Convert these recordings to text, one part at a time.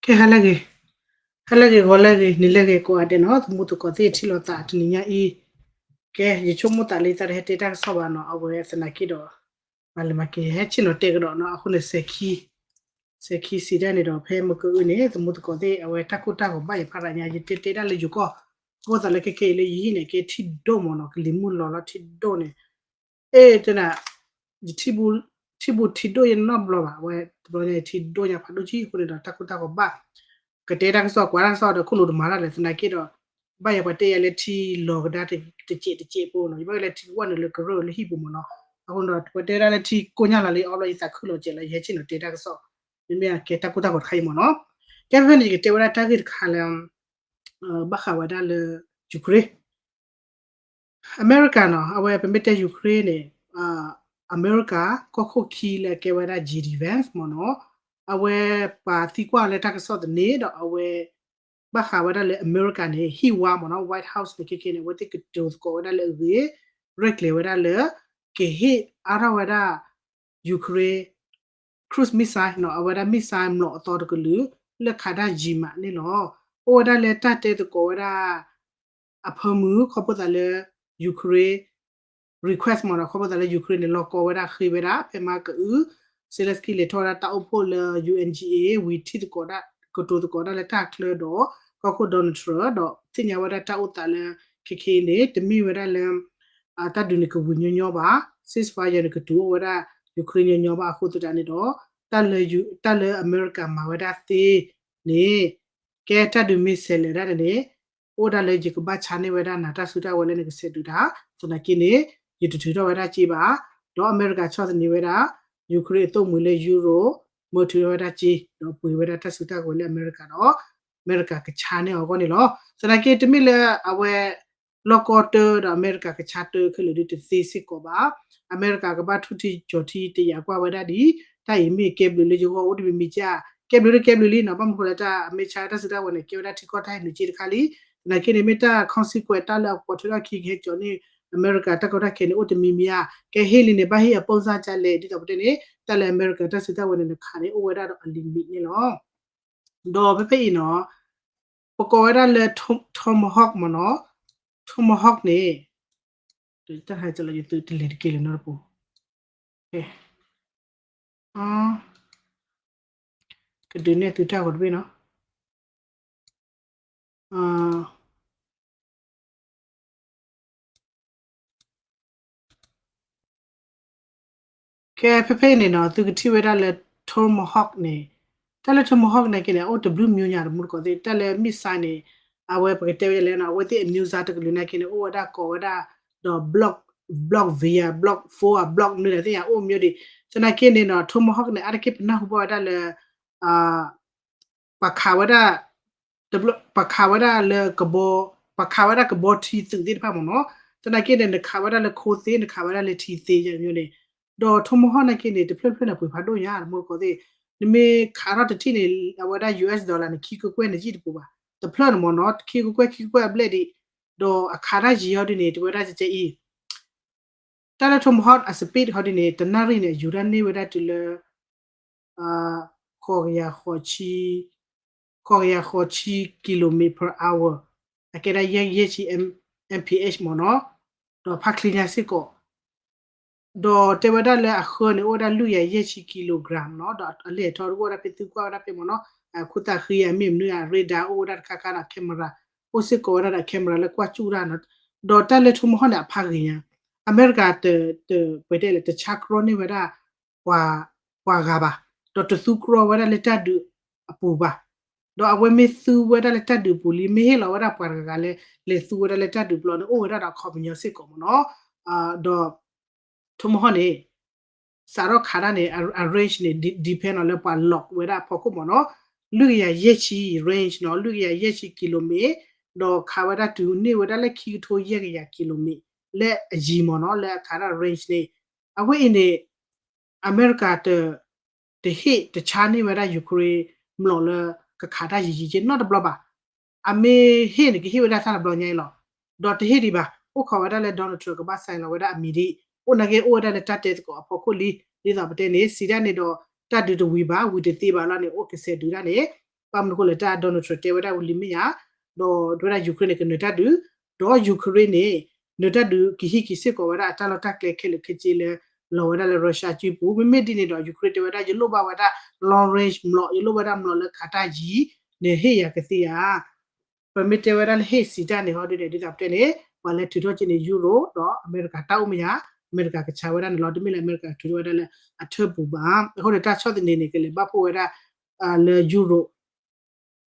ကဲ ဟါလၢဂ့ၤ, ဟါလၢဂ့ၤ ဂီၤလၢဂ့ၤ နံၤလၢဂ့ၤ ကိးဂၤဒဲးနီၤ, သမူသကိးသ့ၣ်ထံၣ်လိာ်သးတနံၤညါအံၤ, ကဲ ယဆိကမိၣ်သးလၢယသးတဟဲတဲတၢ်ကစီၣ်ဘၣ်နီၤ, အဝဲသနာ်က့ဒီး မၤလၢမၤက့ၤ ဟဲဆ့ၣ်နီၤတဲကဒီးနီၤ, အဃိန့ၣ် စဲးခံ စဲးခံစံးဒ်န့ၣ်ဒီး ဖဲမ့ၢ်ကအုန့ၣ် သမူသကိးသ့ၣ် အဝဲတၢ်ကိၢ်တၢ်ဂီၤဘၣ်ယၤဖးဒိၣ်ညါ ယတဲတဲဒၣ်လၢယိၤကီၢ်, အဃိသးလၢခဲခဲအံၤလၢယဟံၣ်န့ၣ် ကဲထံဒိၣ်မးနီၤ, ကလံၤမုၢ်လီၤလီၤထံဒိၣ်န့ၣ် အဲၣ်တနၤ ယ ထံဘူးထံဒိၣ်ယနီတဘျီဘၣ်, အဝဲတဘျီညါထံဒိၣ်ညါဖးဒိၣ်ကံ အဃိန့ၣ်ဒီး တၢ်ကိၢ်တၢ်ဂီၤဘၣ်, ကတဲတၢ်ကစီၣ် ကွၢ်တၢ်ကစီၣ်ဒီး ခိၣ်နူာ်တမၤတၢ်လဲၣ် သနာ်က့ဒီး ဘၣ်ယၤပှၤတဲယၤလၢထံလီၤကဒါတစဲးတစဲးဖိနီၤ, ယဘၣ်ဝဲလၢထံကဝီၤနုာ်လၢကရၢၢ်လၢဟံၣ်ပူၤမးနီၤ, အဃိဒီး ပှၤတဲဒၣ်လၢထံကိၢ်ညါလီၤလံအီဘျီ ယသးခုလီၤစဲးလီၤ ယဟဲဆ့ၣ်နီၤတဲတၢ်ကစီၣ်, မ့မ့ၢ်ကဲတၢ်ကိၢ်တၢ်ဂီၤတခါအံၤမးနီၤ, ကဲဖဲန့ၣ် ယကတဲဝဲဒၣ်တၢ်ဂ့ၢ်တခါလၢ ဘၣ်ဃးဝဲဒၣ်လၢ Ukraine အမဲရကၤနီၤ, အဝဲပမ့ၢ်တဲ Ukraine န့ၣ် အမဲရကၤ ကီၢ်ခိၣ်ခံလၢအကဲဝဲဒၣ် J D Vance မ့ၢ်နီၤ, အဝဲပှၤသံကွၢ်လၢတၢ်ကစီၣ်သန့ဒီး အဝဲ ဘၣ်ဃးဝဲဒၣ်လၢအမဲရကၤန့ၣ် ဟံၣ်ဝါမ့ၢ်နီၤ White House န့ၣ် ခဲခဲန့ၣ် အဝဲသ့ၣ်ကတိၤသကိးဝဲဒၣ်လၢအဂ့ၢ် ရဲၣ်ကျဲၤဝဲဒၣ်လၢ ကဟ့ၣ်အါထီၣ်ဝဲဒၣ် Ukraine cruise missile နီၤ, အဝဲဒၣ် missile မျိာ်အသီတကလုာ် လၢခးတၢ်ယံၤမးန့ၣ်လီၤ. အိၣ်ဝဲဒၣ်လၢတၢ်တဲသကိးဝဲဒၣ် အဖၢမုၢ် ခီဖျိသးလၢ Ukraine request မ့ၢ်နီၤ, ခီဖျိသးလၢ Ukraine န့ၣ် လီၢ်ကီဝဲဒၣ်ဃ့ဝဲဒၣ် ဖဲမဟါကအု Zelenskyy လဲၤထီၣ်ဝဲဒၣ်တၢ်အိၣ်ဖှိၣ်လၢ U N G A ဝံၤထံၣ်သကိးဒၣ် ကတိၤသကိးဒၣ်လၢတၢ်ချၢဒီး ကီၢ်ခိၣ် Donald Trump ဒီးသ့ၣ်ညါဝဲဒၣ်တၢ်အိၣ်သးလၢ ခဲခဲအံၤန့ၣ် တမ့ၢ်ဝဲဒၣ်လၢ တၢ်ဒုးန့ၣ်ကဝံၤညီညီဘၣ်, ceasefire န့ၣ် ကတုၤအိၣ်ဝဲဒၣ် Ukraine ညီညီဘၣ်အဃိသတးန့ၣ်ဒီး တၢ်လၢအမဲရကၤမၤဝဲဒၣ်သ့န့ၣ် ကဲတၢ်ဒုးမ့ၢ်ဆဲးလဲၤဒၣ်န့ၣ် အိၣ်ဒၣ်လၢယကဘၣ်ဆါန့ၢ်ဝဲဒၣ်နၤတၢ်စုတၢ်ဝဲၤလၢနကဆဲးဒုးတၢ်, သနာ်က့န့ၣ် ယတထုးထီၣ်ဝဲဒၣ်စ့ဘၣ်, ဒီးအမဲရကၤဆီၣ်သနံးဝဲဒၣ် Ukraine အသိၣ်မှံၤလၢ Europe မၢထုးထီၣ်ဝဲဒၣ်စ့ ဒီးပှ့ၤဝဲဒၣ်တၢ်စုတၢ်ဝဲၤလၢအမဲရကၤဒီး အမဲရကၤကဆါန့ၢ်အီၤအဂီၢ်န့ၣ်လီၤ. သနာ်က့တမ့ၢ်လၢအဝဲ လီၢ်ကီတၢဒီးအမဲရကၤကဆါတၢခဲလၢာ်ဒုးတသ့စ့ၢ်ကီးဘၣ်. အမဲရကၤကဘၣ်ထူၣ်ထံကၠီၤထံတယာ်ကွၢ်ဝဲဒၣ်ဒ် တၢ်အံၤမ့ၢ်ကဲဘျုးလၢယဂီၢ်အိၣ်တမံၤမံၤကၢ်, ကဲဘျုးလၢကဲဘျုးလံနီၤ, ဘၣ်မနုၤဃိလၢတၢ်အမဲဆါတၢ်စုတၢ်ဝဲၤန့ၣ် ကဲဝဲဒၣ်ထံကီၢ်တၢ်ဟဲနုာ်က့တခါလံ. သနာ်က့န့ၣ် မ့ၢ်တၢ် consequence တၢ်လၢအပိာ်ထွဲထီၣ်ခံကဟဲကၠီၤန့ၢ် အမဲရကၤတၢ်ကီတၢ်ခဲန့ၣ် အိၣ်တမံၤမံၤဧါ, ကဲဟ့ၣ်လံန့ၣ် ဘၣ်ဟ့ၣ်အပိၢ်စၢ်ကလဲၣ် ဒ်သိးပတဲန့ၣ် တၢ်လၢအမဲရကၤတၢ်စုတၢ်ဝဲၤန့ၣ် နခးန့ၣ် အိၣ်ဝဲဒၣ်ဒီးအ limit န့ၣ်လီၤ. ဒီးဖဲဖဲအံၤနီၤ ပကိးဝဲဒၣ်လၢ Tom- Tomahawk မ့ၢ်နီၤ, Tomahawk န့ၣ် တၢ်ဟဲကလီယသုတလဲၤတက့ၤလၢၤနီတပူၤ, ကဒုးနဲၣ်သုတၢ်ဂီၤတဘ့ၣ်နီၤ. ကဲ ဖဲဖဲအံၤန့ၣ်နီၤ သုကထံၣ်ဝဲဒၣ်လၢ Tomahawk န့ၣ်, တၢ်လၢ Tomahawk နာ်က့န့ၣ် အိၣ်တဘျုးမျိုးညါ တမူတကိးသ့ၣ်, တၢ်လၢ missile န့ၣ် အဝဲပကတဲဝဲဒ်လဲၣ်နီၤ, အဝဲသ့ၣ်အ မျိုးစား တကလုာ်နာ်က့န့ၣ် အိၣ်ဝဲဒၣ်ကိးဝဲဒၣ် ဒီး block, block V ဧါ, block four ဧါ, block နွံ သ့ၣ်ညါ အိၣ်မျိုးဒံး, သနာ်က့န့ၣ်နီၤ Tomahawk န့ၣ် အါတက့ၢ်ပနၢ်ဟူဘၣ်ဝဲဒၣ်လၢ ပှၤခးဝဲဒၣ် တဘျီ ပှၤခးဝဲဒၣ်လၢကဘီ, ပှၤခးဝဲဒၣ်ကဘီထံသုးသ့ၣ်တဖၣ်မ့ၢ်နီၤ, သနာ်က့န့ၣ် နခးဝဲဒၣ်လၢခိသ့ နခးဝဲဒၣ်လၢထံသ့ ယၤတမျိုးန့ၣ်, ဒီး Tomahawk နာ်က့န့ၣ် တဖျၢၣ်တဖျၢၣ်န့ၣ် ပှ့ၤဖးဒိၣ်ညါ တမူတကိးသ့ၣ်, နမ့ၢ်ခးထီၣ်တထံၣ်န့ၣ် အဝဲဒၣ် US dollar န့ၣ် ခံကကွဲၢ်န့ၣ် ယံာ်တပူၤဘၣ်, တဖျၢၣ်န့ၣ်မ့ၢ်နီၤ ခံကကွဲၢ် ခံကကွဲၢ်အဘျဲၣ်ဒံး, ဒီးအခးတၢ်ယံၤဟီဒ်န့ၣ် တဝဲဒၣ်ကဲအံၤ တၢ်လၢ Tomahawk အ speed ဟီဒ်န့ၣ် တနၣ်ရံၣ်န့ၣ် ယူၤတၢ်န့ၢ်ဝဲဒၣ်တုၤလၢ ဃိးကယၤဃိးဆံ, ဃိးကယၤဃိးဆံ kilometer per hour, အကဲဒၣ်ယဲၢ် ယဲၢ်ဆံ M- mph မ့ၢ်နီၤ, ဒီးဖးချ့ညါစ့ၢ်ကီး, ဒီးတဲဝဲဒၣ်လၢအဃၢန့ၣ် အိၣ်ဝဲဒၣ်လွံၢ်ကယၤယဲၢ်ဆံ kilogram နီၤ, ဒီးအလဲၢ်ထီၣ်တအိၣ်ဝဲဒၣ်ဖဲသုကွၢ်ဝဲဒၣ်ဖဲမ့ၢ်နီၤ, ခိၣ်သၣ်ဃံဧါ မ့ၢ်မနုၤဧါ radar အိၣ်ဝဲဒၣ်တခါခါဒီး camera, အိၣ်စ့ၢ်ကီးဝဲဒၣ်ဒီး camera လၢကွၢ်စူၣ်တၢ်နီၤ, ဒီးတၢ်လၢ Tomahawk န့ၣ် အဖးဂ့ၤညါ, အမဲရကၤတ တ ပှဲၤတဲလဲၣ် တဆါကြီန့ၢ်ဝဲဒၣ် ပှၤ ပှၤဂၤဘၣ်, ဒီးတသူကြီဝဲဒၣ်လၢတၢ်ဒုးအပူၤဘၣ်. ဒီးအဝဲမ့ၢ်သူဝဲဒၣ်လၢတၢ်ဒုးအပူၤလံ မ့ၢ်ဟ့ၣ်လီၤဝဲဒၣ်ပှၤတဂၤဂၤလၢ လဲၤသူဝဲဒၣ်လၢတၢ်ဒုးပျီန့ၣ် အိၣ်ဝဲဒၣ်ဒီးအခီပညီစ့ၢ်ကီးမ့ၢ်နီၤ. ဒီး Tomahawk န့ၣ် စးထီၣ်ခးတၢ်န့ၣ် အ range န့ၣ် depend on လၢပှၤ lock ဝဲဒၣ်အဖီခိၣ်မ့ၢ်နီၤ. လွံၢ်ကယၤယဲၢ်ဆံ range နီၤ, လွံၢ်ကယၤယဲၢ်ဆံ ကံလိမ့ၢ်, ဒီးခးဝဲဒၣ်တုၤန့ၢ်ဝဲဒၣ်လၢခံကထိယဲၢ်ကယၤ ကံလိမ့ၢ် လၢအယံၤမ့ၢ်နီၤ, လၢအခးတၢ် range န့ၣ်. အဝဲအံၤန့ၣ် အမဲရကၤတ တဟ့ၣ်တဆါန့ၢ်ဝဲဒၣ် Ukraine မျိာ်လၢကခးတၢ်ယံၤယံၤက့နီတဘျီဘၣ်. အမ့ၢ်ဟ့ၣ်န့ၣ် ကဟ့ၣ်ဝဲဒၣ်တၢ်တဘျီညါအံၤလီၤ. ဒီးတဟ့ၣ်ဒံးဘၣ်, အိၣ်ခိးဝဲဒၣ်လၢ Donald Trump ကဘၣ် sign လီၤဝဲဒၣ်အမံၤဒ်အံၤ, အိၣ်နာ်က့အိၣ်ဝဲဒၣ်လၢတၢ်တဲသကိးအဖီခိၣ်လံ. ဒ်သိးပတဲန့ၣ် စံးတၢ်န့ၣ်ဒီး တၢ်ဒုးတဝံၤဘၣ်, ဝံၤတသ့ဘၣ်လီၤန့ၣ် အိၣ်ကစဲးဒုးတၢ်န့ၣ်, ဘၣ်မနုၤအဃိလဲၣ် တၢ် Donald Trump တဲဝဲဒၣ်ဝံၤလံမ့ၢ်ဧါ, ဒီးတဲဝဲဒၣ် Ukraine န့ၣ် ကနၢၤတၢ်ဒုး, ဒီး Ukraine န့ၣ် နၢၤတၢ်ဒုးကဟံးက့ၤစ့ၢ်ကီးဝဲဒၣ်အတၢ်လီၢ်တၢ်ကျဲခဲလၢာ်ခဲဆ့လၢ လီၤဝဲဒၣ်လၢ Russia စုပူၤ, မ့မ့ၢ်ဒ်န့ၣ်ဒီး Ukraine တဲဝဲဒၣ် ယလိၣ်ဘၣ်ဝဲဒၣ် long range မျိာ်, ယလိၣ်ဝဲဒၣ်မျိာ်လၢခးတၢ်ယံၤ, နဟ့ၣ်ယၤကသ့ဧါ. ပမ့ၢ်တဲဝဲဒၣ်လၢဟ့ၣ်စံးတၢ်န့ၣ် ဟီဒ်န့ၣ် ဒ်သိးပတဲန့ၣ် ပှၤလၢထုးထီၣ်က့န့ၣ် Europe ဒီးအမဲရကၤတၢ်အိၣ်မ့ၢ်ဧါ, အမဲရကၤကဆါဝဲဒၣ်န့ၣ်လီၤ. တမ့ၢ်လၢအမဲရကၤထုးထီၣ်ဝဲဒၣ်လၢအထၢၣ်ပူၤဘၣ်. အဃိန့ၣ် တၢ်ဆီၣ်သနံးန့ၣ် ကလဲၤဘၣ်ဖှိၣ်ဝဲဒၣ် လၢ Europe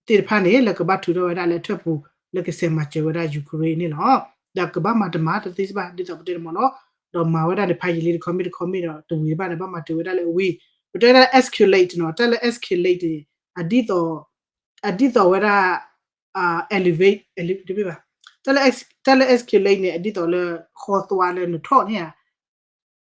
သ့ၣ်တဖၣ်န့ၣ် လၢကဘၣ်ထုးထီၣ်ဝဲဒၣ်လၢအထၢၣ်ပူၤ လၢကဆဲးမၤစၢၤဝဲဒၣ် Ukraine န့ၣ်လီၤ. ဒီးကဘၣ်မၤတမၤတသ့စ့ၢ်ဘၣ် ဒ်သိးပတဲတမ့ၢ်နီၤ, ဒီးမၤဝဲဒၣ်န့ၣ် ဖးယံာ်လံတခီမ့ၢ်တခီမ့ၢ်ဒီးတဝံၤဘၣ်န့ၣ် ဘၣ်မၤတ့ၢ်ဝဲဒၣ်လၢအဝံၤ, ပတဲဒၣ် escalate နီၤ, တၢ်လၢ escalate န့ၣ် အဒ်သိး အဒ်သိးဝဲဒၣ် elevate တမ့ၢ်ဘၣ်, တၢ်လၢ escalate န့ၣ် အဒ်သိးလၢ ဃီသွါလၢနထီၣ်န့ၣ်ဧါ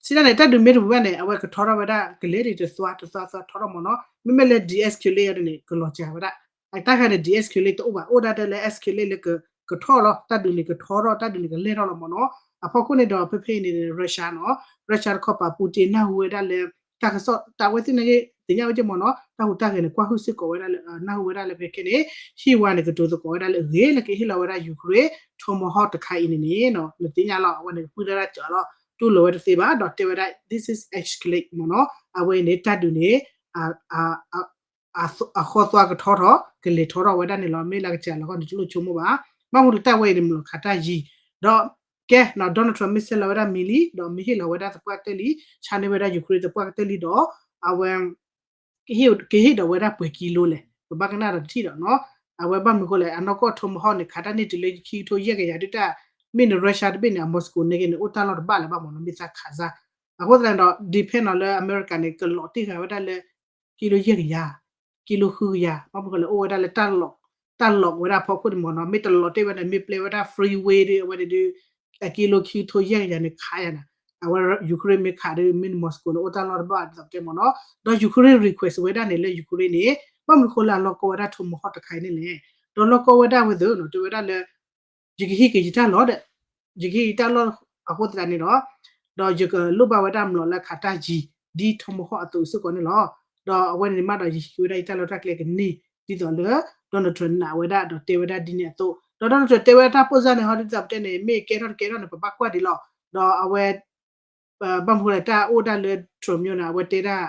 စံးတၢ်န့ၣ် တၢ်ဒုးမ့ၢ်တဝံၤဘၣ်န့ၣ် အဝဲကထီထီၣ်ဝဲဒၣ် ကလဲၤဒံးတသွါတသွါသွါထီထီၣ်မ့ၢ်နီၤ, မ့မ့ၢ်လၢ de-escalate အီၤဒ်န့ၣ် ကလီၤစှၤဝဲဒၣ်, တၢ်ခါန့ၣ် de-escalate တအိၣ်ဘၣ်, အိၣ်ဒၣ်တၢ်လၢ escalate လၢကထီၣ်လီၤ, တၢ်ဒုးန့ၣ်ကထီထီၣ်, တၢ်ဒုးန့ၣ်ကလဲၢ်ထီၣ်လီၤမ့ၢ်နီၤ. အဖီခိၣ်န့ၣ်ဒီး ဖဲဖဲအံၤန့ၣ် Russia နီၤ, Russia တခီပၤ Putin နၢ်ဟူဝဲဒၣ်လၢ တၢ်ကစီၣ်တၢ်ဝဲသ့ၣ်န့ၣ် သ့ၣ်ညါဝဲက့မ့ၢ်နီၤ, တၢ်ဟူးတၢ်ဂဲၤန့ၣ် ကွၢ်ဟုၣ်စ့ၢ်ကီးဝဲဒၣ်လၢ နၢ်ဟူဝဲဒၣ်လၢဖဲခဲန့ၣ် ဟံၣ်ဝါန့ၣ် ကတိၤသကိးဝဲဒၣ်လၢအဂ့ၤ လၢကဟ့ၣ်လီၤဝဲဒၣ် Ukraine Tomahawk တခါအံၤန့ၣ်န့ၣ် နသ့ၣ်ညါလီၤ, အဝဲန့ၣ်ကပုၢ်လၢဒၣ်ကၠီလီၤ, တူၢ်လိာ်ဝဲတသ့ဘၣ်, ဒီးတဲဝဲဒၣ် this is escalate မ့ၢ်နီၤ, အဝဲအံၤန့ၣ် တၢ်ဒုးန့ၣ် အဃီသွါကထီထီၣ် ကလဲၤထီထီၣ်ဝဲဒၣ်န့ၣ်လီၤ, မ့ၢ်လၢကစၢ်လီၤခီန့ၣ် တလိၣ်ဆိကမိၣ်ဘၣ်, ဘၣ်မနုၤတၢ်ဝဲအံၤန့ၣ် မျိာ်ခးတၢ်ယံၤ, ဒီးကဲနီၤ Donald Trump မ့ၢ်ဆဲးလီၤဝဲဒၣ်မံၤလံ, ဒီးမ့ၢ်ဟ့ၣ်လီၤဝဲဒၣ်သပှၢ်ကတၢၢ်လံ, ဆါန့ၢ်ဝဲဒၣ် Ukraine သပှၢ်ကတၢၢ်လံဒီး အဝဲ ကဟ့ၣ်ဒီးဝဲဒၣ်ပှဲၤကံလိလဲၣ် ပဘၣ်ကနၣ်ဒီးတထံၣ်ဒီးနီၤ, အဝဲဘၣ်မနုၤအဃိလဲၣ် အနီၢ်ကီၢ် Tomahawk န့ၣ် ခးတၢ်န့ၢ်တုၤလၢခံကထိယဲၢ်ကယၤဒ်တၢ်, မ့ၢ်န့ၣ် Russia တဘ့ၣ်န့ၣ် အ Moscow န့ၣ်ဂ့ၤန့ၣ် အိၣ်တၢ်လီၢ်တဘၣ်လၢၤဘၣ်မ့ၢ်နီၤ မ့ၢ်သးခးစၢ်, အဃိသတးန့ၣ်ဒီး depend နီၤလၢအမဲရကၤန့ၣ် ကလီၤတ့ၢ်ဃာ်ဝဲဒၣ်လၢ ကံလိယဲၢ်ကယၤ, ကံလိဃုကယၤ, ဘၣ်မနုၤအဃိလဲၣ် အိၣ်ဝဲဒၣ်လၢ တၢ်လီၤဝဲဒၣ်ဖီခိၣ်န့ၣ်မ့ၢ်နီၤ, မ့ၢ်တလီၤတ့ၢ်ဝဲန့ၣ် မ့ၢ်ပျဲဝဲဒၣ် freeway ဒ်အဝဲန့ၣ်ဒ် အကံလိခံကထိယဲၢ်ကယၤန့ၣ်ခးယၤန့ၣ်, အဝဲ Ukraine မ့ၢ်ခးဒီး မ့ၢ်န့ၣ် Moscow န့ၣ် အိၣ်တၢ်လီၢ်တဘၣ်ဒ်သိးပတဲမ့ၢ်နီၤ, ဒီး Ukraine request ဝဲဒၣ်န့ၣ်လၢ Ukraine န့ၣ် ဘၣ်မနုၤအဃိလၢအလီၢ်ကီဝဲဒၣ် Tomahawk တခါအံၤန့ၣ်လဲၣ်, ဒီးလီၢ်ကီဝဲဒၣ်ဝဲသ့ၣ်နီၤ တဲဝဲဒၣ်လၢ ယကဟံးက့ၤယတၢ်လီၢ်ဒီး ယကဟံးယတၢ်လီၢ်အဃိသတးန့ၣ်ဒီး ဒီးယကလိၣ်ဘၣ်ဝဲဒၣ်မျိာ်လၢခးတၢ်ယံၤ ဒ် Tomahawk အသိးစ့ၢ်ကီးန့ၣ်လီၤ. ဒီးအဝဲန့ၣ်မးဒီးယဟံးက့ၤဝဲဒၣ်ယတၢ်လီၢ်တၢ်ကျဲကန့ၢ် ဒ်သိးလၢ Donald Trump နာ်ဝဲဒၣ်ဒီးတဲဝဲဒၣ်ဒ်န့ၣ်အသိး ဒီး Donald Trump တဲဝဲဒၣ်တၢ်ပိၢ်စၢ်န့ၣ် ဟီဒ်သိးပတဲန့ၣ် မ့ၢ်ကဲထီၣ်တကဲထီၣ်န့ၣ် ပဘၣ်ကွၢ်ဒံးလီၤ. ဒီးအဝဲ ဘၣ်မနုၤဃိလဲၣ် တၢ်အိၣ်ဒၣ်လၢ Trump မ့ၢ်န့ၣ် အဝဲတဲဒၣ်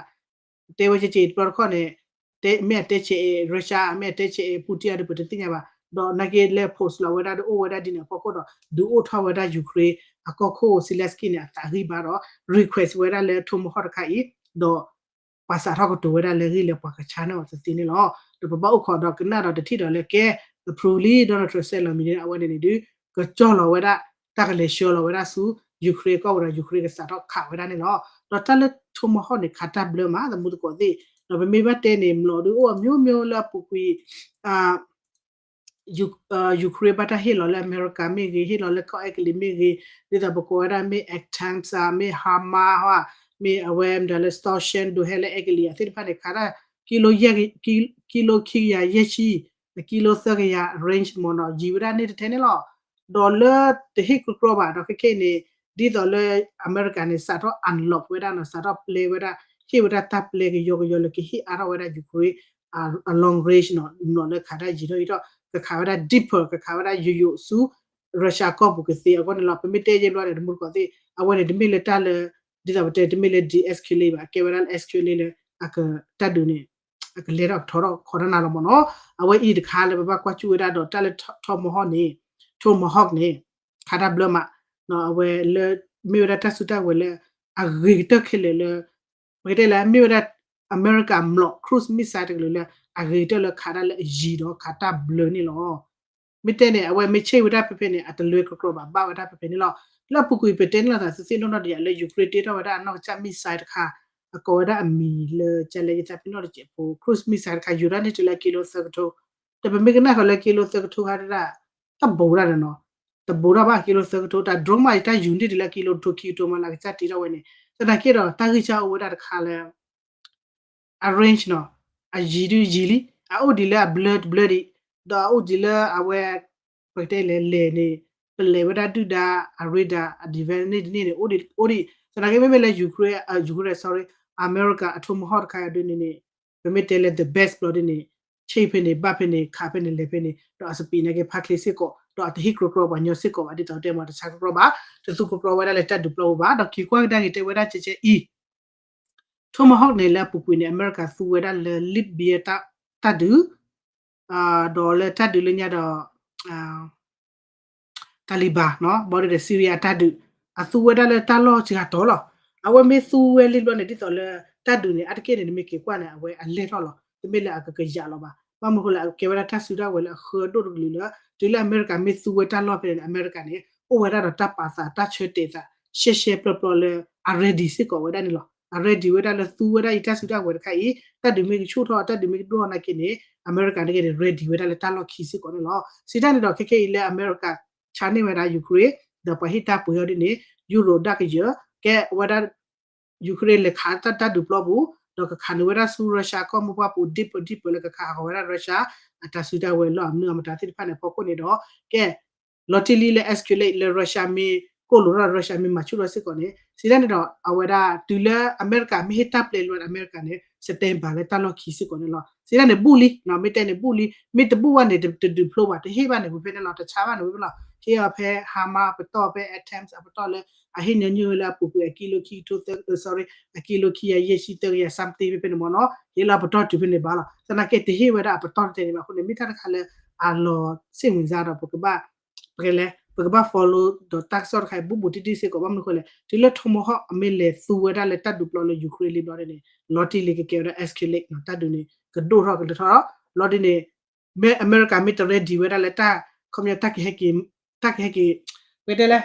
တဲဝဲကက့ၤတဘျီတခီၣ်န့ၣ် မ့ၢ်အတဲဆဲးအံၤ Russia မ့ၢ်အတဲဆဲးအံၤ Putin အံၤဒီး ပတသ့ၣ်ညါဘၣ်. ဒီးနာ်က့လဲၤ post လီၤဝဲဒၣ်ဒီးအိၣ်ဝဲဒၣ်ဒ်န့ၣ်အဖီခိၣ်ဒီး ဒုးအိၣ်ထီၣ်ဝဲဒၣ် Ukraine အကီၢ်ခိၣ် Zelensky န့ၣ် အသးဂံၢ်ဘါဒီး request ဝဲဒၣ်လၢ Tomahawk တခါအံၤ ဒီး ပှၤစးထီၣ်ကတိၤဝဲဒၣ်လၢအဂ့ၢ်လၢပှၤကဆါန့ၢ်အီၤတသ့န့ၣ်လီၤ. ဒီးပဘၣ်အိၣ်ခိးဒီးကနၣ်ဒီးတထံၣ်ဒီးလၢကဲ approve လံ Donald Trump စဲးလီၤမံၤန့ၣ် အဝဲန့ၣ်န့ၣ်ဒုး ကကၠီၢ်လီၤဝဲဒၣ် တၢ်ကလဲၤဆှၢလီၤဝဲဒၣ်ဆူ Ukraine ကီၢ်ပူၤဒီး Ukraine ကစးထီၣ်ခးဝဲဒၣ်န့ၣ်လီၤ. ဒီးတၢ်လၢ Tomahawk န့ၣ် ခးတၢ်ဘျၢမး သမူသကိးသ့ၣ် ဒီးပမ့ၢ်ဘၣ်တဲန့ၣ် မျိာ်ဒုးအိၣ် အမျိုးမျိုး လၢအပူၤကွံာ် Ukraine ဘၣ်တၢ်ဟ့ၣ်လီၤလၢအမဲရကၤမ့ၢ်ဂ့ၤ ဟ့ၣ်လီၤလၢကီၢ်အဲကလံးမ့ၢ်ဂ့ၤ ဒ်သိးပကိးဝဲဒၣ်မ့ၢ် ATACMS မ့ၢ် HIMARS မ့ၢ်အဝဲမတၤလၢ Storm Shadow ဟဲလၢအဲကလံးအသ့ၣ်တဖၣ်န့ၣ် ခးတၢ် ကံလိ ကံလိခံကယၤယဲၢ်ဆံ ကံလိသၢကယၤ range မ့ၢ်နီၤ ယံၤဝဲဒၣ်န့ၣ်တထဲန့ၣ်လီၤ. ဒီးလၢတဟ့ၣ်ကြီကြီဘၣ်ဒီးခဲခဲအံၤန့ၣ် ဒ်သိးလၢအမဲရကၤန့ၣ် စးထီၣ် unlock ဝဲဒၣ်နီၤ စးထီၣ်ပျဲဝဲဒၣ် ဟ့ၣ်ဝဲဒၣ်တၢ်ပျဲကယီကယီလၢကဟ့ၣ်အါထီၣ်ဝဲဒၣ် Ukraine အ long range နီၤ မျိာ်လၢခးတၢ်ယံၤထီၣ်အံၤထီၣ် ကခးဝဲဒၣ် deeper ကခးဝဲဒၣ်ယိာ်ယိာ်ဆူ Russia ကီၢ်ပူၤကသ့အဂီၢ်န့ၣ်လီၤ. ပမ့ၢ်တဲယဲဘျီန့ၣ် တမူတကိးသ့ၣ် အဝဲန့ၣ် တမ့ၢ်လၢတၢ်လၢ ဒ်သိးပတဲ တမ့ၢ်လၢ de-escalate ဘၣ် ကဲဝဲဒၣ်လၢ escalate လၢ အကတၢ်ဒုးန့ၣ် အကလဲၤထီၣ်ကထီထီၣ်ခီတၢ်နၤလီၤမ့ၢ်နီၤ. အဝဲအံၤတခါလၢပဘၣ်ကွၢ်စူၣ်ဝဲဒၣ်ဒီးတၢ်လၢ Tomahawk န့ၣ် Tomahawk န့ၣ် ခးတၢ်ဘျၢမး, အဝဲလၢ မ့ၢ်ဝဲဒၣ်တၢ်စုတၢ်ဝဲၤလၢ အဂ့ၤကတၢၢ်ခဲလၢာ်လၢ ပကတဲလၢ မ့ၢ်ဝဲဒၣ် အမဲရကၤမျိာ် cruise missile တကလုာ်လၢ အဂ့ၤကတၢၢ်လၢခးတၢ်လၢအယံၤဒီးခးတၢ်ဘျၢန့ၣ်လီၤ. မ့ၢ်တဲန့ၣ် အဝဲမ့ၢ်ဆ့ၣ်ဝဲဒၣ်ဖဲဖဲန့ၣ် အတလွဲကကြီဘၣ် ဘၣ်ဝဲဒၣ်ဖဲဖဲန့ၣ်လီၤ. လၢအပူၤကွံာ်ပတဲန့ၣ်လီၤသး သုသ့ၣ်နီၣ်နီၣ်ဒီးယၤလၢ Ukraine တ့ထီၣ်ဝဲဒၣ်အနီၢ်ကစၢ် missile တခါ, အကိးဝဲဒၣ်အမံၤလၢ ကလဲၤယသးပ့ၤနီၣ်တစဲးဖိ cruise missile တခါ ယူၤဒၣ်န့ၢ်တုၤလၢကံလိသၢကထိ, ဒီးပမ့ၢ်ကနၣ်ဃီလၢကံလိသၢကထိခါဒၣ် တဘိးတၢ်ဒီးနီၤ, တဘိးတၢ်ဘၣ်ကံလိသၢကထိ တၢ် drone မး တၢ်ယူၤန့ၢ်တုၤလၢကံလိတကထိခံကထိမးလၢအကစၢ်တ့ထီၣ်ဝဲန့ၣ်, သနာ်က့ဒီးတၢ်ဂံၢ်စၢ်အိၣ်ဝဲဒၣ်တခါလၢ အ range နီၤ, အယံၤဒုးယံၤလံ, အအိၣ်ဒ်လၢအဘျၢတဘျၢဒံး, ဒီးအအိၣ်ဒ်လၢအဝဲ ပကတဲလဲၤလဲၤန့ၣ် ပလဲၤဝဲဒၣ်ဒုၣ်ဒါ အ radar အ defense န့ၣ်တန့ၣ်န့ၣ် အိၣ်ဒံး အိၣ်ဒံး, သနာ်က့မ့မ့ၢ်လၢ Ukraine, Ukraine, sorry, အမဲရကၤအ Tomahawk တခါဒ်န့ၣ်န့ၣ် ပမ့ၢ်တဲလၢ the best ဘျီဒ်န့ၣ် ဆ့ၣ်ဖဲန့ၣ် ဘၣ်ဖဲန့ၣ် ခးဖဲန့ၣ် လဲၤဖဲန့ၣ် ဒီးအ speed နာ်က့ ဖးချ့စ့ၢ်ကီး ဒီးအတဟ့ၣ်ကြီကြီပှၤညီစ့ၢ်ကီးဘၣ် ဒ်သိးတဲမ့ၢ်တဆါကြီကြီဘၣ်, တသူကြီကြီဝဲဒၣ်လၢတၢ်ဒုးပျီပူၤဘၣ်, ဒီးက့ၤကွၢ်ကဒါက့ၤတဲဝဲဒၣ်ကဲကဲအံၤ Tomahawk န့ၣ် လၢအပူၤကွံာ်န့ၣ် အမဲရကၤသူဝဲဒၣ်လၢ Libya တၢ်ဒုး, ဒီးလၢတၢ်ဒုးလၢညါဒီး Taliban နီၤ ဘၣ်ဒီး Syria အတၢ်ဒုး, အသူဝဲဒၣ်လၢတၢ်လီၢ်စှၤတီၤလီၤ. အဝဲမ့ၢ်သူဝဲလံဘျီန့ၣ် ဒ်သိးလၢတၢ်ဒုးန့ၣ် အါတက့ၢ်န့ၣ် နမ့ၢ်က့ၤကွၢ်န့ၣ် အဝဲအလဲၢ်ထီၣ်လီၤ. တမ့ၢ်လၢအကကယာ်လီၤဘၣ်. ဘၣ်မနုၤဃိလၢအကဲဝဲဒၣ်တၢ်စုတၢ်ဝဲၤလၢအဃၢဒိၣ်တကလုာ်လၢ တုၤလၢအမဲရကၤမ့ၢ်သူဝဲတၢ်လီၢ်ဖဲန့ၣ် အမဲရကၤန့ၣ် အိၣ်ဝဲဒၣ်ဒီးတၢ်ပာ်သးတၢ်ဆၢတဲာ်သး ရှဲရှဲပျီပျီလၢ အ ready စ့ၢ်ကီးဝဲဒၣ်န့ၣ်လီၤ. အ ready ဝဲဒၣ်လၢသူဝဲဒၣ်အံၤတၢ်စုတၢ်ဝဲၤတခါအံၤ တၢ်ဒုးမ့ၢ်ကဆူၣ်ထီၣ် တၢ်ဒုးမ့ၢ်ကဒိၣ်ထီၣ်နာ်က့န့ၣ် အမဲရကၤနာ်က့န့ၣ် ready ဝဲဒၣ်လၢတၢ်လီၢ်ခံစ့ၢ်ကီးန့ၣ်လီၤ. စံးတၢ်န့ၣ်ဒီး ခဲခဲအံၤလၢအမဲရကၤ ဆါန့ၢ်ဝဲဒၣ် Ukraine ဒီးပှၤဟ့ၣ်တၢ်ပှ့ၤအီၤဒ်န့ၣ် ယူရိၤဒၣ်ကယၢၤ ကဲဝဲဒၣ် Ukraine လဲၤခးတၢ်တၢ်ဒုးပျီပူၤ ဒီးကခးန့ၢ်ဝဲဒၣ်ဆူ Russia ကီၢ်မိၢ်ပှၢ်ပူၤ ဒံးပၢၢ်ဒံးပၢၢ်လၢကခးဟးဂီၤဝဲဒၣ် Russia အတၢ်စုတၢ်ဝဲၤလီၢ်အမနုၤအမတၤသ့ၣ်တဖၣ်န့ၣ် အဖီခိၣ်န့ၣ်ဒီး ကဲ လီၤတံၢ်လံလၢ escalate လၢ Russia မ့ၢ်ကိၢ်လိာ်ထီၣ် Russia မ့ၢ်မၤဆူၣ်ထီၣ်စ့ၢ်ကီးန့ၣ် စံးတၢ်န့ၣ်ဒီး အဝဲဒၣ်တုၤလၢအမဲရကၤမ့ၢ်ဟ့ၣ်တၢ်ပျဲလၢအမဲရကၤန့ၣ် stand by လၢတၢ်လီၢ်ခံစ့ၢ်ကီးန့ၣ်လီၤ. စံးတၢ်န့ၣ်ဘူၣ်လံ မ့ၢ်တဲန့ၣ်ဘူၣ်လံ မ့ၢ်တဘူၣ်ဘၣ်န့ၣ် တဒုးဖျိဘၣ် တဟ့ၣ်ဘၣ်န့ၣ် ဝံၤဖဲန့ၣ်လီၤ တဆါဘၣ်န့ၣ်ဝံၤဖဲလီၤ ဟ့ၣ်အီၤဖဲ HIMARS အပတီၢ်ဖဲ ATACMS အပတီၢ်လၢ အဟ့ၣ်ညီနုၢ်ဝဲလၢအပူၤကွံာ်အကံလိခံကထိသၢ sorry အကံလိခံကယၤယဲၢ်ဆံသၢကယၤ something ဖဲဖဲန့ၣ်မ့ၢ်နီၤ ဟ့ၣ်လီၤပတီၢ်တုၤဖဲန့ၣ်ဘၣ်လီၤ. သနာ်က့တဟ့ၣ်ဝဲဒၣ်အပတီၢ်တတဲန့ၣ်ဘၣ်အဃိန့ၣ် မ့ၢ်တၢ်တခါလၢအလီၤ စိတ်ဝင်စား ဒီးပကဘၣ် ပကလဲၤ ပကဘၣ် follow ဒီးတၢ်ကစီၣ်တခါအံၤ ဘူးဘူးတံၢ်တံၢ်စ့ၢ်ကီး ဘၣ်မနုၤဃိလဲၣ် တုၤလၢ Tomahawk အမ့ၢ်လဲၤသူဝဲဒၣ်လၢတၢ်ဒုးပျီလၢ Ukraine လံဘျီန့ၣ် လီၤတံၢ်လံကကဲဝဲဒၣ် escalate နီၤ တၢ်ဒုးန့ၣ် ကဒိၣ်ထီၣ်ကလဲၤထီၣ် လီၤဒ်န့ၣ် မ့ၢ်အမဲရကၤမ့ၢ်တ ready ဝဲဒၣ်လၢတၢ် ခီပညီတၢ်ကဟဲက့ၤ တၢ်ကဟဲက့ၤ ပတဲလဲၣ်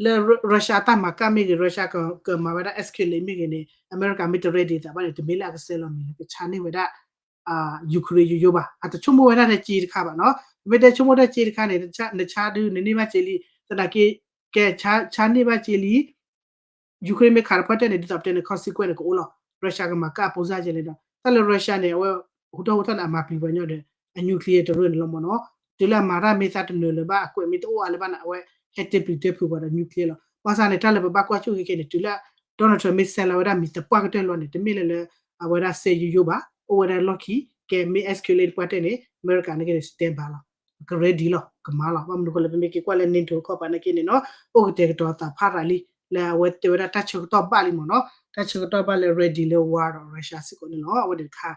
လၢ Russia တၢ်မၤကၣ်မ့ၢ်ဂ့ၤ Russia ကမၤဝဲဒၣ် escalate မ့ၢ်ဂ့ၤန့ၣ် အမဲရကၤမ့ၢ်တ ready သးဘၣ်န့ၣ် တမ့ၢ်လၢအကဆဲးလီၤမံၤလၢကဆါန့ၢ်ဝဲဒၣ် Ukraine ယိယိဘၣ် အတဆိကမိၣ်ဝဲဒၣ်လၢက့တခါဘၣ်နီၤ ပမ့ၢ်တဲဆိကမိၣ်တၢ်က့တခါန့ၣ် နဆါဒုးနန့ၢ်ဘၣ်က့လံ သနာ်က့ ကဲ ဆါန့ၢ်ဘၣ်က့လံ Ukraine မ့ၢ်ခးတပှၢ်တၢၢ်န့ၣ် ဒ်သိးပတဲန့ၣ် consequence န့ၣ် ကအိၣ်လီၤ Russia ကမၤကၣ်အပိစၢ်ကဲလဲၣ်ဒီး တၢ်လၢ Russia န့ၣ် အဝဲ ဟူထီၣ်ဟူထီၣ်န့ၣ် အမၤပျံၤပှၤညီဒီး အ nuclear တရၢၢ်န့ၣ်လီၤမ့ၢ်နီၤ တုၤလၢအမၤတၢ်မ့ၢ်သးတနၢၤလၢၤဘၣ် အကွဲးမ့ၢ်တအိၣ်အါလၢၤဘၣ်န့ၣ် အဝဲဟဲတဲပျံၤတဲဖုးပှၤဒီး nuclear လီၤ ဘၣ်ဆၣ်န့ၣ် တၢ်လၢပဘၣ်ကွၢ်ဆူၣ်ခဲခဲန့ၣ် တုၤလၢ Donald Trump မ့ၢ်ဆဲးလီၤဝဲဒၣ်မံၤသပှၢ်ကတၢၢ်လီၤန့ၣ် တမ့ၢ်လၢလၢ အဝဲဒၣ်ဆဲးယိယိဘၣ် အိၣ်ဝဲဒၣ်လီၢ်ခံ ကဲမ့ၢ် escalate ပှၢ်တၢၢ်န့ၣ် အမဲရကၤန့ၣ်က့န့ၣ် stand by လီၤ က ready လီၤ ကမၤလီၤ ဘၣ်မနုၤဃိလဲၣ် ပမ့ၢ်က့ၤကွၢ်လၢ NATO ခီၣ်ပၤန့ၣ်က့န့ၣ်နီၤ အိၣ်ကတဲာ်ကတီၤသးဖးရၤလံ လၢအဝဲတဲဝဲဒၣ်တၢ်ဆၢကတီၢ်ဘၣ်လံမ့ၢ်နီၤ တၢ်ဆၢကတီၢ်ဘၣ်လၢ ready လၢ war ဒီး Russia စ့ၢ်ကီးန့ၣ်လီၤ အဝဲန့ၣ်တခါ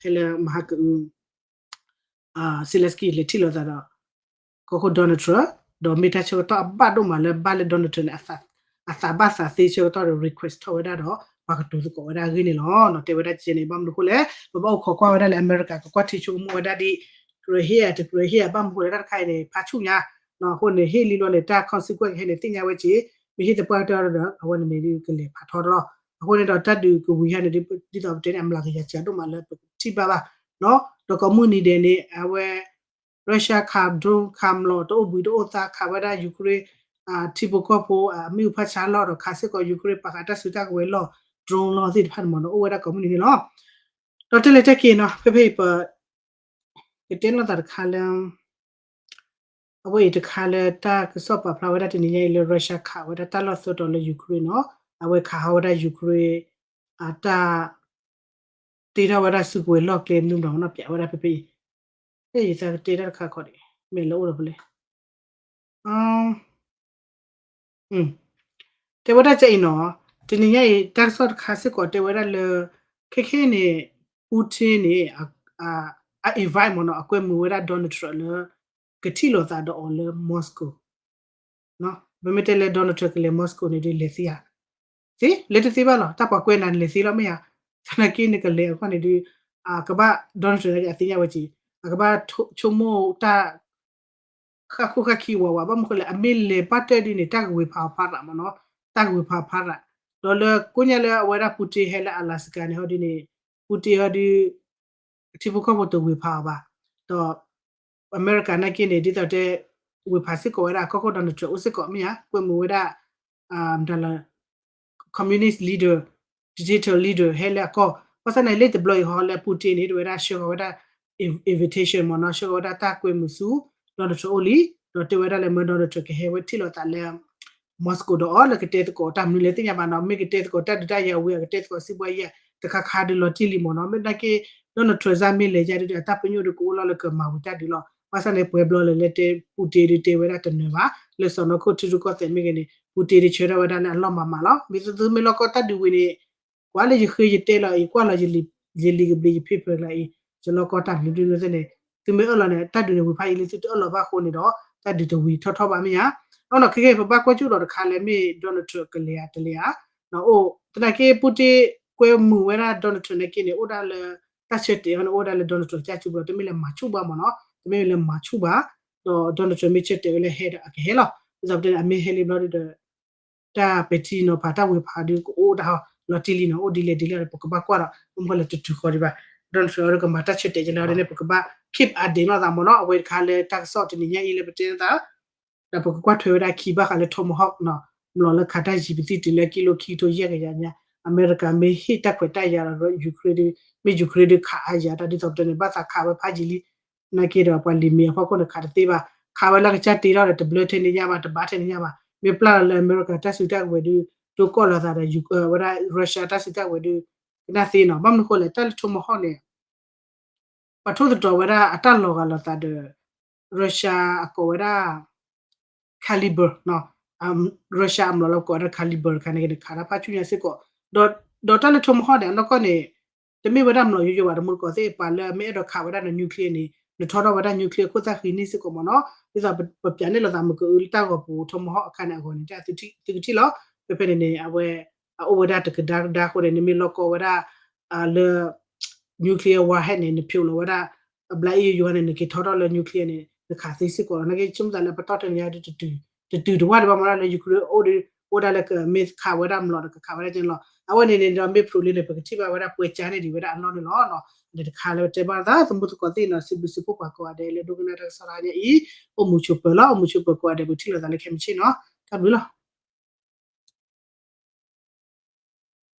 ဖဲလၢမဟါကအု Zelensky လဲၤထံၣ်လိာ်သးဒီး ကီၢ်ခိၣ် Donald Trump ဒီးမ့ၢ်တၢ်ဆၢကတီၢ်အဘၣ်ဒိၣ်မးလၢဘၣ်လၢ Donald Trump န့ၣ် အသးဘၣ်သးသ့ဆၢကတီၢ်ဒီး request ထီၣ်ဝဲဒၣ်ဒီး ပှၤကတိၤသကိးဝဲဒၣ်အဂ့ၢ်န့ၣ်လီၤ. တဲဝဲဒၣ်ကဲန့ၣ် ဘၣ်မနုၤအဃိလဲၣ် ပဘၣ်အိၣ်ခိးကွၢ်ဝဲဒၣ်လၢအမဲရကၤ ကကွၢ်ထံဆိကမိၣ်ဝဲဒၣ်ဒ် ကြၢးဟ့ၣ်ဧါ တကြၢးဟ့ၣ်ဧါ ဘၣ်မနုၤအဃိလဲၣ် တၢ်တခါအံၤန့ၣ် ဖးဆူၣ်ညါ အဃိန့ၣ် ဟ့ၣ်လံလီၤန့ၣ် တၢ် consequence ကဟဲန့ၣ် သ့ၣ်ညါဝဲက့ၤ မ့ၢ်ဟ့ၣ်သပှၢ်ကတၢၢ်ဒီး အဝဲန့ၣ်န့ၣ်ဒ်ကလဲၤဖးထီတလီၢ် အဃိန့ၣ်ဒီးတၢ်ဒုးကဝံၤဟဲန့ၣ် ဒ်သိးပတဲန့ၣ် အမျးကယၤစှၤဒိၣ်မးလၢပထံၣ်ဘၣ်ဘၣ် ဒီးကိးမုၢ်နံၤဒဲးန့ၣ် အဝဲ Russia ခး drone ခးမျိာ် တအိၣ်ဘှံးတအိၣ်သါ ခးဝဲဒၣ် Ukraine ထံဖိကီၢ်ဖိ မ့ၣ်အူဖးဆါလီၢ်ဒီးခးစ့ၢ်ကီး Ukraine ပာ်ဃာ်တၢ်စုတၢ်ကဝဲၤလီၢ် drone လီၢ်သ့ၣ်တဖၣ်န့ၣ်မ့ၢ်နီၤ အိၣ်ဝဲဒၣ်ကိးမုၢ်နံၤန့ၣ်လီၤ. ဒီးတဲလဲၤတဲက့ၤနီၤ ဖဲဖဲအံၤပ ကတဲလိာ်သးတခါလၢ အဝဲအံၤတခါလၢတၢ်ကစီၣ်ပာ်ဖျါဝဲဒၣ်တနံၤညါအံၤလၢ Russia ခးဝဲဒၣ်တၢ်လီၢ်သၢတီၤလၢ Ukraine နီၤ အဝဲခးဟီဝဲဒၣ် Ukraine အတၢ် တ့ထီၣ်ဝဲဒၣ်စုကဝဲၤလီၢ်ကျဲမနုၤမတၤနီၤ ပျးဝဲဒၣ်ဖဲဖဲအံၤ ဖဲယသးကတဲတၢ်တခါခီဒံး မ့ၢ်လၢအိၣ်ဒီးဖဲလဲၣ် တဲဝဲဒၣ်ကအံၤနီၤ တနံၤညါအံၤ တၢ်ကစီၣ်တခါစ့ၢ်ကီးတဲဝဲဒၣ်လၢ ခဲခဲန့ၣ် Putin န့ၣ် အ invite မ့ၢ်နီၤ အကွဲမုာ်ဝဲဒၣ် Donald Trump လၢ ကထံၣ်လိာ်သးဒီးအီၤလၢ Moscow ပမ့ၢ်တဲလၢ Donald Trump ကလဲၤ Moscow န့ၣ်ဒုး လဲၤသ့ဧါ, သ့, လဲၤတသ့ဘၣ်လီၤ. တၢ်ပှၤကွဲးနၤန့ၣ် လဲၤသ့လီၤမ့ၢ်ဧါ. သနာ်က့န့ၣ် ကလဲၤအခီၣ်န့ၣ်ဒုး ကဘၣ် Donald Trump အသ့ၣ်ညါဝဲက့ၤ အကဘၣ်ဆိကမိၣ်တၢ် ဃၣ်ခိၣ်ဃၣ်ခံဝးဝး ဘၣ်မနုၤဃိလဲၣ် အမ့ၢ်လဲၤပာ်တၢၢ်ဒ်န့ၣ် တၢ်ကဝ့ၤဖးအီၤဖးရးမ့ၢ်နီၤ, တၢ်ကဝ့ၤဖးအီၤဖးရး, ဒီးလၢကိးညါလၢအဝဲဒၣ် Putin ဟဲလၢ Alaska န့ၣ်ဟီဒ်န့ၣ် Putin ဟီဒုး ထံဖိကီၢ်ဖိတဝ့ၤဖးအီၤဘၣ်, ဒီး အမဲရကၤနာ်က့န့ၣ် ဒ်သိးတဲ ဝ့ၤဖးစ့ၢ်ကီးဝဲဒၣ် ကီၢ်ခိၣ် Donald Trump အိၣ်စ့ၢ်ကီးမ့ၢ်ဧါ, ကွဲမုာ်ဝဲဒၣ် communist leader, digital leader ဟဲလၢအကီၢ်, ဘၣ်ဆၣ်န့ၣ် လၢတဘျီအံၤဟီလၢ Putin န့ၣ် တဝဲဒၣ်ဆှၢဃီၤဝဲဒၣ် invitation မ့ၢ်နီၤ, ဆှၢဃီၤဝဲဒၣ်တၢ်ကွဲမုာ်ဆူ Donald Trump အိၣ်လံ, ဒီးတဲဝဲဒၣ်လၢမၢ Donald Trump ကဟဲဝဲထံၣ်လိာ်သးလၢ Moscow ဒီးအီၤ လၢကတဲသကိးတၢ်မနုၤလဲၣ်သ့ၣ်ညါဘၣ်နီၤ, မ့ၢ်ကတဲသကိးတၢ်ဒုးတၢ်ယၤဝံၤ အကတဲသကိးစံးဘှါယဲၢ် တခါခါဒုးလီၤတံၢ်လံမ့ၢ်နီၤ, မ့ၢ်နာ်က့ Donald Trump စ့ၢ်မ့ၢ်လဲၤယါဒုး အတၢ်ပညိၣ်ဒုးကအိၣ်လီၤလၢကမၤဝံၤတၢ်ဒုးလီၤ, ဘၣ်ဆၣ်န့ၣ် ပှဲၤဘျီလၢလဲၤတဲ Putin ဒုးတဲဝဲဒၣ်တနၢၤဘၣ်, လၢစီၢ်နီၤခိၣ်ထံရူၢ်ကီၢ်သဲးမ့ၢ်ဂ့ၤန့ၣ် Putin ဒုးဆၢထၢၣ်ဝဲဒၣ်လၢအလီၢ်မၤမးလီၤ, မ့ၢ်သုမ့ၢ်လီၢ်ကီၢ်တၢ်ဒုးဝံၤန့ၣ် ကွၢ်လၢယဃ့ယတဲလီၤအံၤ ကွၢ်လီၤ ယလံာ်ကဘျံးယဖ့ဖၢကျါအံၤ ယလီၢ်ကီၢ်တၢ်ဘျုးဒုးန့ၣ် သုမ့ၢ်အၢၣ်လီၤန့ၣ် တၢ်ဒုးန့ၣ်ဝံၤဖးယံာ်လံ သုတအၢၣ်လီၤဘၣ်အဃိန့ၣ်ဒီး တၢ်ဒုးတဝံၤထီၣ်ထီၣ်ဘၣ်မ့ၢ်ဧါ, အနီၢ်ခဲကဲ ပဘၣ်ကွၢ်ကၠူၣ်ဒီးတခါလၢမ့ၢ် Donald Trump ကလဲၤဧါတလဲၤဧါ, အိၣ် သနာ်က့ Putin ကွဲမုာ်ဝဲဒၣ် Donald Trump နာ်က့န့ၣ် အိၣ်ဒၣ်လၢ တၢ်ဆၢတဲာ်အီၤန့ၣ် အိၣ်ဝဲဒၣ်လၢ Donald Trump ကစၢ်စူဘျီ တမ့ၢ်လၢမၤဆူၣ်ဘၣ်မ့ၢ်နီၤ, တမ့ၢ်လၢမၤဆူၣ်ဘၣ်, ဒီး Donald Trump မ့ၢ်ဆၢတဲာ်ဝဲလၢဟဲဒီးအကဟဲလီၤ, ဒ်သိးပတဲန့ၣ် အမ့ၢ်ဟဲလံဘျီဒုးဒီး တၢ်ပဲာ်ထံနီၤဖး တၢ်ဝ့ၤဖးဒုးကအိၣ်ဒၣ်ဟီ လီၤတံၢ်လံနီၤ, အိၣ်ဒ်လဲၣ်ဒ်လဲၣ်ဒီး ပကဘၣ်ကွၢ်ဒီး မ့ၢ်မ့ၢ်လၢတတုၤဃီၤဒံးဘၣ်, Donald Trump အဝဲဒၣ်ကမၤတၢ်ဆၢတဲာ်ကလဲၤအီၤဒ်န့ၣ် ပကဘၣ် keep update လိာ်သးမ့ၢ်နီၤ, အဝဲတခါလၢတၢ်ကစီၣ်တနံၤညါအံၤလၢပတဲသး ဒီးပကကွၢ်ထွဲဝဲဒၣ်ခံဘၣ်ဃးလၢ Tomahawk နီၤ, မျီၢ်လၢခးတၢ်ယံၤပသံၣ်တုၤလၢကံလိခံကထိယဲၢ်ကယၤညါ, အမဲရကၤမ့ၢ်ဟ့ၣ်တၢ်ခွဲးတၢ်ယာ်ဒီး Ukraine ဒုး မ့ၢ် Ukraine ဒုးခးအါယၤတၢ်ဒ်သိးပတဲန့ၣ် ဘၣ်သးခးဝဲဖးယံာ်လံ, နာ်က့ဒီးပှၤလံာ်မ့ၢ်အဖီခိၣ်န့ၣ် ခးတသ့ဘၣ်, ခးဝဲလၢကစၢ်တ့ထီၣ်ဒီး တဘျၢထဲန့ၣ်ညါဘၣ် တဘၣ်ထဲန့ၣ်ညါဘၣ်, မ့ၢ်ပျၢ်လီၤလၢအမဲရကၤတၢ်စုတၢ်ကဝဲၤဒုး တိကိၢ်လိာ်သးဒီး ဝဲဒၣ် Russia တၢ်စုတၢ်ကဝဲၤဒုး ကနၣ်သ့နီၤ, ဘၣ်မနုၤဃိလဲၣ် တၢ်လၢ Tomahawk န့ၣ် ပှၤထိၣ်သတြီၤဝဲဒၣ်အတၢ်လီၤဂာ်လိာ်သးဒီး Russia အကိးဝဲဒၣ် Kalibr, Russia အမျီၢ်လၢကိးဝဲဒၣ် Kalibr တခါန့ၣ် ခးတၢ်ဖးဆူညါစ့ၢ်ကီး, ဒီးတၢ်လၢ Tomahawk န့ၣ် အနီၢ်ကီၢ်န့ၣ် တမ့ၢ်ဝဲဒၣ်မျီၢ်ယိယိဘၣ် တမူတကိးသ့ၣ် ပှၤလၢအမ့ၢ်အဲၣ်ဒိးခးဝဲဒၣ်န nuclear န့ၣ် နထီထီၣ်ဝဲဒၣ် nuclear ခိၣ်သၣ်ဃံန့ၣ်စ့ၢ်ကီးမ့ၢ်နီၤ, ဒ်သိးပပျးန့ၢ်လိာ်သးမုၢ်ကအုလၢတၢ်ဂီၤပူၤ Tomahawk အခါန့ၣ်အဂီၢ်န့ၣ် တၢ်သုကထံၣ်လီၤ, ဖဲဖဲန့ၣ်န့ၣ် အဝဲ အအိၣ်ဝဲဒၣ်တကဒါကဒါအဃိန့ၣ် နမ့ၢ်လီၢ်ကီၢ်ဝဲဒၣ် လၢ nuclear warhead န့ၣ် နဖျိးလီၤဝဲဒၣ် အဘျးအံၣ်ယိယိန့ၣ် နက့ၤထီထီၣ်လၢ nuclear န့ၣ် နခးသ့စ့ၢ်ကီးလီၤ, နာ်က့ဆိကမိၣ်သးလၢပတီၢ်တနံၤညါ တတုၤတဝၣ်ဒံးဘၣ်မ့ၢ်နီၤ လၢ Ukraine အိၣ်ဒီး အိၣ်ဒၣ်လၢကမ့ၢ်ခးဝဲဒၣ်မျီၢ်ဒီးကခးဝဲဒၣ်ကဲန့ၣ်လီၤ, အဝဲန့ၣ်န့ၣ်ဒီးမ့ၢ်ဖျိးလံန့ၣ် ပကထံၣ်ဘၣ်ဝဲဒၣ်ပှဲၤကၠါန့ၣ်ဒံးဝဲဒၣ်အလီၢ်န့ၣ်လီၤ, ဒီးတခါလၢပတဲဘၣ်သး သမူသကိးသ့ၣ်နီၤ စံးဘျုးစံးဖှိၣ်ပှၤကိးဂၤဒဲးလၢဒိကနၣ်တၢ်ကစီၣ်တဟါညါအံၤ, အိၣ်မူဆိးပၢၤလီၤ အိၣ်မူဆိးပၢၤကိးဂၤဒဲး ပကထံၣ်လိာ်သးလၢခဲမုၢ်ဆ့ၣ်နီၤ, တၢ်ဘျုးလီၤ.